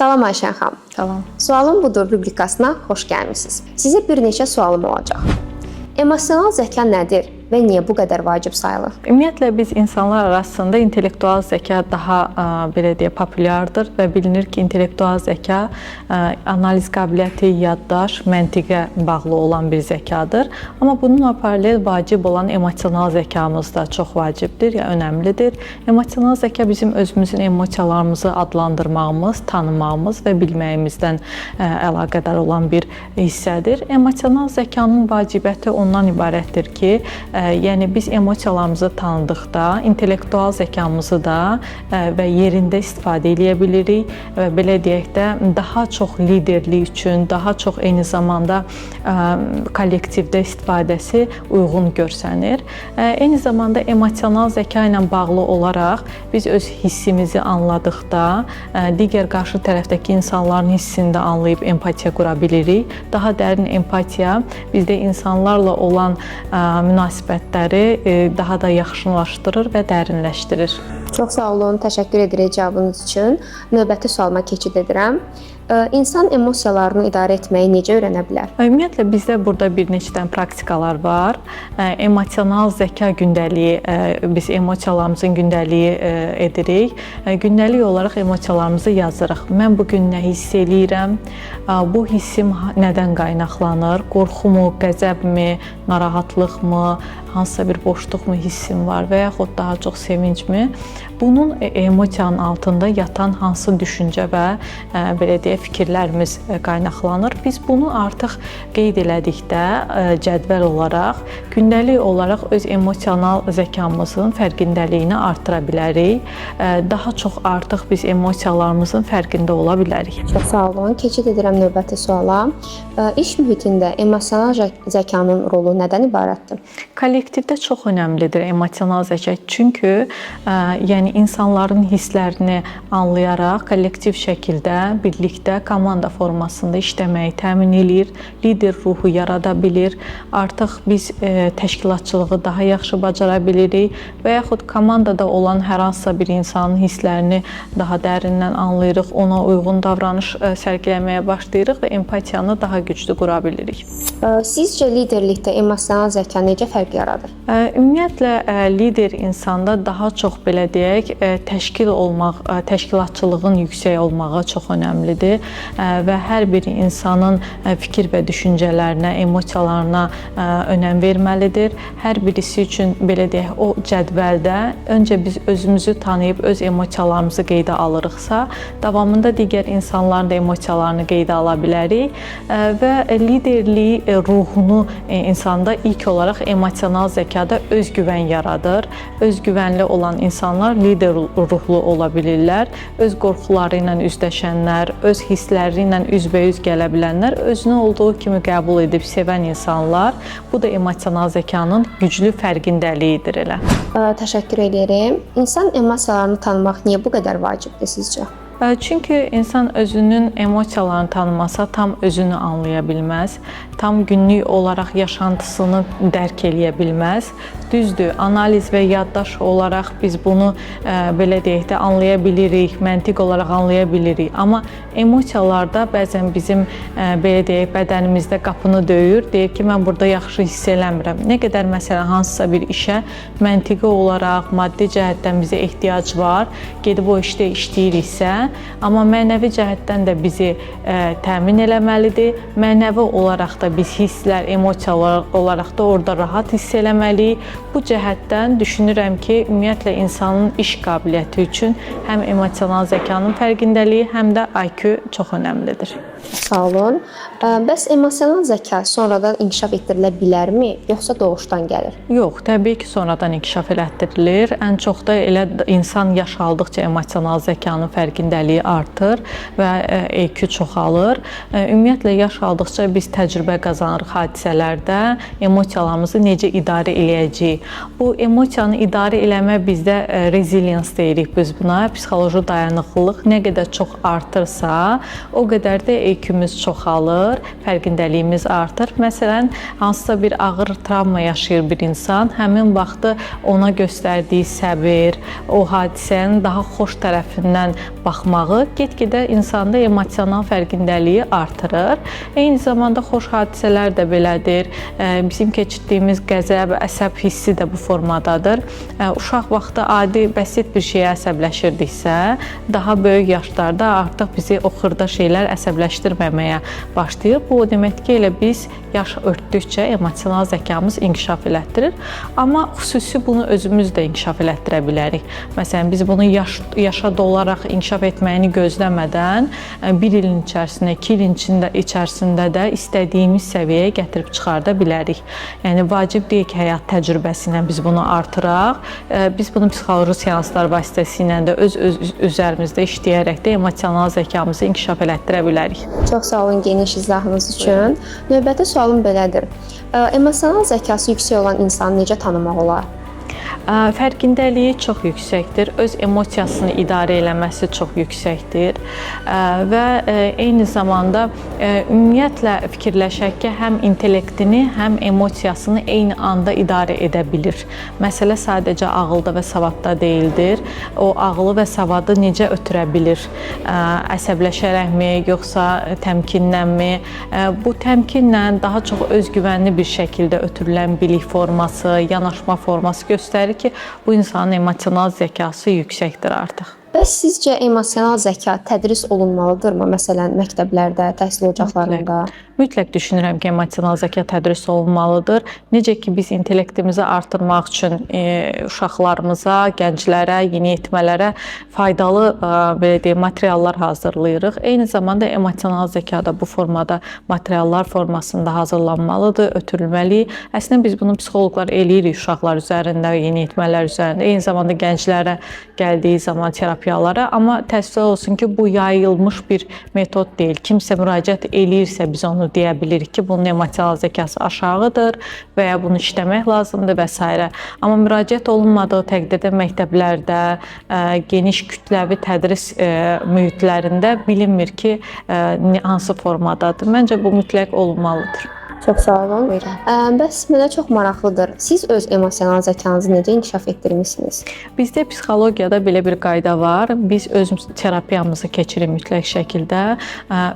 Salam Ayşən xanım. Salam. Sualım budur rubrikasına xoş gəlmisiniz. Sizə bir neçə sualım olacaq. Emosional zəka nədir və niyə bu qədər vacib sayılır? Ümumiyyətlə biz insanlar arasında intellektual zəka daha belə deyək populyardır və bilinir ki, intellektual zəka analiz qabiliyyəti, yaddaş, məntiqə bağlı olan bir zəkadır. Amma bununla paralel vacib olan emosional zəkamız da çox vacibdir, yəni önəmlidir. Emosional zəka bizim özümüzün emosiyalarımızı adlandırmağımız, tanımağımız və bilməyimizdən əlaqədar olan bir hissədir. Emosional zəkanın vacibiyyəti ondan ibarətdir ki, yəni biz emosiyalarımızı tanıdıqda intellektual zəkamızı da və yerində istifadə eləyə bilirik və belə deyək də daha çox liderlik üçün, daha çox eyni zamanda kollektivdə istifadəsi uyğun görsənir. Eyni zamanda emosional zəka ilə bağlı olaraq biz öz hissimizi anladıqda digər qarşı tərəfdəki insanların hissini də anlayıb empatiya qura bilirik. Daha dərin empatiya bizdə insanlarla olan münasibətləri daha da yaxşılaşdırır və dərinləşdirir. Çox sağ olun, təşəkkür edirik cavabınız üçün. Növbəti sualıma keçid edirəm. İnsan emosiyalarını idarə etməyi necə öyrənə bilər? Ümumiyyətlə bizdə burada bir neçə dənə praktikalar var. Emosional zəka gündəliyi, biz emosiyalarımızın gündəliyi edirik. Gündəlik olaraq emosiyalarımızı yazırıq. Mən bu gün nə hiss eləyirəm? Bu hissim nədən qaynaqlanır? Qorxumu, qəzəbmi, narahatlıqmı, hansısa bir boşluqmu hissim var və yaxud daha çox sevincmi? Bunun emosiyanın altında yatan hansı düşüncə və belə deyək fikirlərimiz qaynaqlanır. Biz bunu artıq qeyd elədikdə cədvəl olaraq gündəlik olaraq öz emosional zəkamızın fərqindəliyini artıra bilərik. Daha çox artıq biz emosiyalarımızın fərqində ola bilərik. Çox sağ olun. Keçid edirəm növbəti suala. İş mühitində emosional zəkanın rolu nədən ibarətdir? Kollektivdə çox önəmlidir emosional zəka. Çünki yəni insanların hisslərini anlayaraq kollektiv şəkildə birlikdə komanda formasında işləməyi təmin eləyir, lider ruhu yarada bilir. Artıq biz təşkilatçılığı daha yaxşı bacara bilirik və yaxud komandada olan hər hansısa bir insanın hisslərini daha dərindən anlayırıq, ona uyğun davranış sərgiləməyə başlayırıq və empatiyanı daha güclü qura bilirik. Sizcə liderlikdə emosional zəka necə fərq yaradır? Ümumiyyətlə lider insanda daha çox belə deyək, təşkil olmaq, təşkilatçılığın yüksək olmağı çox önəmlidir və hər bir insanın fikir və düşüncələrinə, emosiyalarına önəm verməlidir. Hər birisi üçün belə deyək, o cədvəldə öncə biz özümüzü tanıyıb öz emosiyalarımızı qeydə alırıqsa, davamında digər insanların da emosiyalarını qeydə ala bilərik və liderlik ruhunu insanda ilk olaraq emosional zəkada özgüvən yaradır. Özgüvənli olan insanlar lider ruhlu ola bilirlər. Öz qorxuları ilə üzləşənlər, öz hissləri ilə üzbəüz gələ bilənlər, özünü olduğu kimi qəbul edib sevən insanlar, bu da emosional zəkanın güclü fərqindəliyidir elə. Təşəkkür edirəm. İnsan emosiyalarını tanımaq niyə bu qədər vacibdir sizcə? Çünki insan özünün emosiyalarını tanımasa tam özünü anlaya bilməz, tam günlük olaraq yaşantısını dərk eləyə bilməz. Düzdür, analiz və yaddaş olaraq biz bunu belə deyək də anlaya bilirik, məntiq olaraq anlaya bilirik. Amma emosiyalarda bəzən bizim belə deyək bədənimizdə qapını döyür, deyir ki, mən burada yaxşı hiss eləmirəm. Nə qədər məsələn hansısa bir işə məntiqi olaraq, maddi cəhətdən bizə ehtiyac var, gedib o işdə işləyiriksə, amma mənəvi cəhətdən də bizi təmin eləməlidir. Mənəvi olaraq da biz hisslər, emosiyalar olaraq da orada rahat hiss eləməliyik. Bu cəhətdən düşünürəm ki, ümumiyyətlə insanın iş qabiliyyəti üçün həm emosional zəkanın fərqindəliyi, həm də IQ çox önəmlidir. Sağ olun. Bəs emosional zəka sonradan inkişaf etdirilə bilərmi, yoxsa doğuşdan gəlir? Yox, təbii ki, sonradan inkişaf elətdirilir. Ən çox da elə insan yaş aldıqca emosional zəkanın fərqindəliyi artır və EQ çoxalır. Ümumiyyətlə yaş aldıqca biz təcrübə təcrübə qazanırıq hadisələrdə, emosiyalarımızı necə idarə eləyəcəyik. Bu emosiyanı idarə eləmə bizdə resilience deyirik biz buna, psixoloji dayanıqlılıq nə qədər çox artırsa, o qədər də EQ-miz çoxalır, fərqindəliyimiz artır. Məsələn, hansısa bir ağır travma yaşayır bir insan, həmin vaxtı ona göstərdiyi səbir, o hadisənin daha xoş tərəfindən baxmağı get-gedə insanda emosional fərqindəliyi artırır. Eyni zamanda xoş hadisələr də belədir. Bizim keçirdiyimiz qəzəb, əsəb hissi də bu formadadır. Uşaq vaxtı adi, bəsit bir şeyə əsəbləşirdiksə, daha böyük yaşlarda artıq bizi o xırda şeylər əsəbləşdirməməyə başlayır. Bu o deməkdir ki, elə biz yaş örtdükcə emosional zəkamız inkişaf elətdirir. Amma xüsusi bunu özümüz də inkişaf elətdirə bilərik. Məsələn, biz bunu yaşa dolaraq inkişaf etməyini gözləmədən bir ilin içərisində, 2 ilin içərisində də istədiyimiz səviyyəyə gətirib çıxarda bilərik. Yəni vacib deyil ki, həyat təcrübəsi ilə biz bunu artıraq. Biz bunu psixoloji seanslar vasitəsilə də öz üzərimizdə işləyərək də emosional zəkamızı inkişaf elətdirə bilərik. Çox sağ olun geniş izahınız üçün. Növbəti sualım belədir. Emosional zəkası yüksək olan insanı necə tanımaq olar? Fərqindəliyi çox yüksəkdir, öz emosiyasını idarə eləməsi çox yüksəkdir və eyni zamanda ümumiyyətlə fikirləşək ki, həm intellektini, həm emosiyasını eyni anda idarə edə bilir. Məsələ sadəcə ağılda və savadda deyildir. O ağılı və savadı necə ötürə bilir? Əsəbləşərəkmi, yoxsa təmkinlənmi? Bu təmkinlə daha çox özgüvənli bir şəkildə ötürülən bilik forması, yanaşma forması göstərir ki, bu insanın emosional zəkası yüksəkdir artıq. Bəs sizcə emosional zəka tədris olunmalıdırmı? Məsələn, məktəblərdə, təhsil ocaqlarında? Mütləq düşünürəm ki, emosional zəka tədris olunmalıdır. Necə ki, biz intellektimizi artırmaq üçün uşaqlarımıza, gənclərə, yeniyetmələrə faydalı belə deyim, materiallar hazırlayırıq. Eyni zamanda emosional zəka da bu formada materiallar formasında hazırlanmalıdır, ötürülməli. Əslində biz bunu psixoloqlar eləyirik uşaqlar üzərində, yeniyetmələr üzərində, eyni zamanda gənclərə gəldiyi zaman terapiyalara, amma təəssüf olsun ki, bu yayılmış bir metod deyil. Kimsə müraciət eləyirsə biz onu deyə bilirik ki, bunun emosional zəkası aşağıdır və ya bunu işləmək lazımdır və s. Amma müraciət olunmadığı təqdirdə məktəblərdə, geniş kütləvi tədris mühitlərində bilinmir ki, hansı formadadır. Məncə bu mütləq olunmalıdır. Çox sağ olun. Buyurun. Bəs mənə çox maraqlıdır. Siz öz emosional zəkanızı necə inkişaf etdirmisiniz? Bizdə psixologiyada belə bir qayda var. Biz öz terapiyamızı keçirik mütləq şəkildə.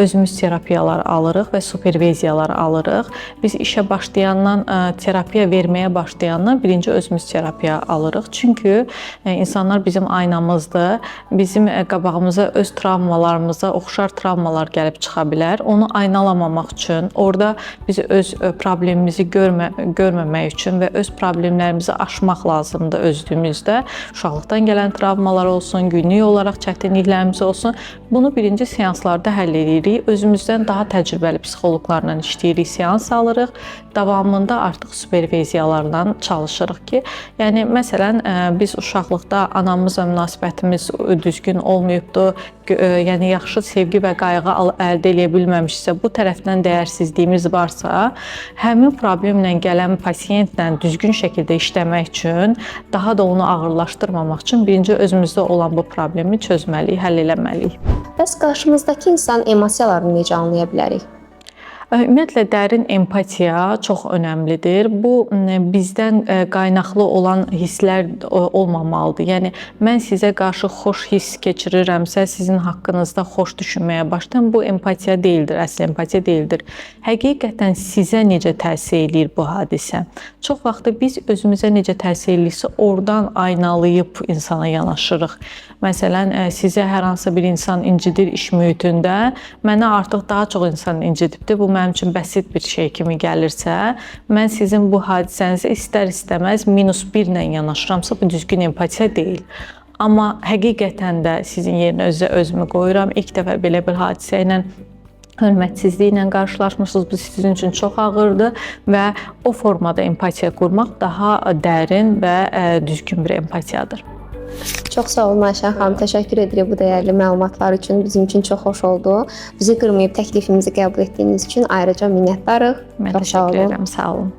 Özümüz terapiyalar alırıq və superviziyalar alırıq. Biz işə başlayandan, terapiya verməyə başlayandan birinci özümüz terapiya alırıq. Çünki insanlar bizim aynamızdır. Bizim qabağımıza öz travmalarımıza oxşar travmalar gəlib çıxa bilər. Onu aynalamamaq üçün, orada biz öz problemimizi görməmək üçün və öz problemlərimizi aşmaq lazımdır özlüyümüzdə. Uşaqlıqdan gələn travmalar olsun, günlük olaraq çətinliklərimiz olsun. Bunu birinci seanslarda həll edirik. Özümüzdən daha təcrübəli psixoloqlarla işləyirik, seans alırıq. Davamında artıq superviziyalarla çalışırıq ki, yəni məsələn biz uşaqlıqda anamızla münasibətimiz düzgün olmayıbdı, yəni yaxşı sevgi və qayğı əldə eləyə bilməmişsə, bu tərəfdən dəyərsizliyimiz varsa, həmin problemlə gələn pasientlə düzgün şəkildə işləmək üçün, daha da onu ağırlaşdırmamaq üçün birinci özümüzdə olan bu problemi çözməliyik, həll eləməliyik. Bəs qarşımızdakı insan emosiyalarını necə anlaya bilərik? Ümumiyyətlə dərin empatiya çox önəmlidir. Bu bizdən qaynaqlı olan hisslər olmamalıdır. Yəni mən sizə qarşı xoş hiss keçirirəmsə, sizin haqqınızda xoş düşünməyə başlayıram. Bu empatiya deyildir, əsl empatiya deyildir. Həqiqətən sizə necə təsir eləyir bu hadisə? Çox vaxtı biz özümüzə necə təsir eləyirsə, oradan aynalayıb insana yanaşırıq. Məsələn, sizə hər hansı bir insan incidir iş mühitində, mənə artıq daha çox insan incidibdir. Bu mənim üçün bəsit bir şey kimi gəlirsə, mən sizin bu hadisənizə istər-istəməz -1 ilə yanaşıramsa, bu düzgün empatiya deyil. Amma həqiqətən də sizin yerinə özümü qoyuram. İlk dəfə belə bir hadisə ilə, hörmətsizliklə qarşılaşmısınız. Bu sizin üçün çox ağırdır və o formada empatiya qurmaq daha dərin və düzgün bir empatiyadır. Çox sağ olun Ayşən xanım, təşəkkür edirik bu dəyərli məlumatlar üçün. Bizim üçün çox xoş oldu. Bizi qırmayıb təklifimizi qəbul etdiyiniz üçün ayrıca minnətdarıq. Mən Çox sağ təşəkkür olun. edirəm. Sağ olun.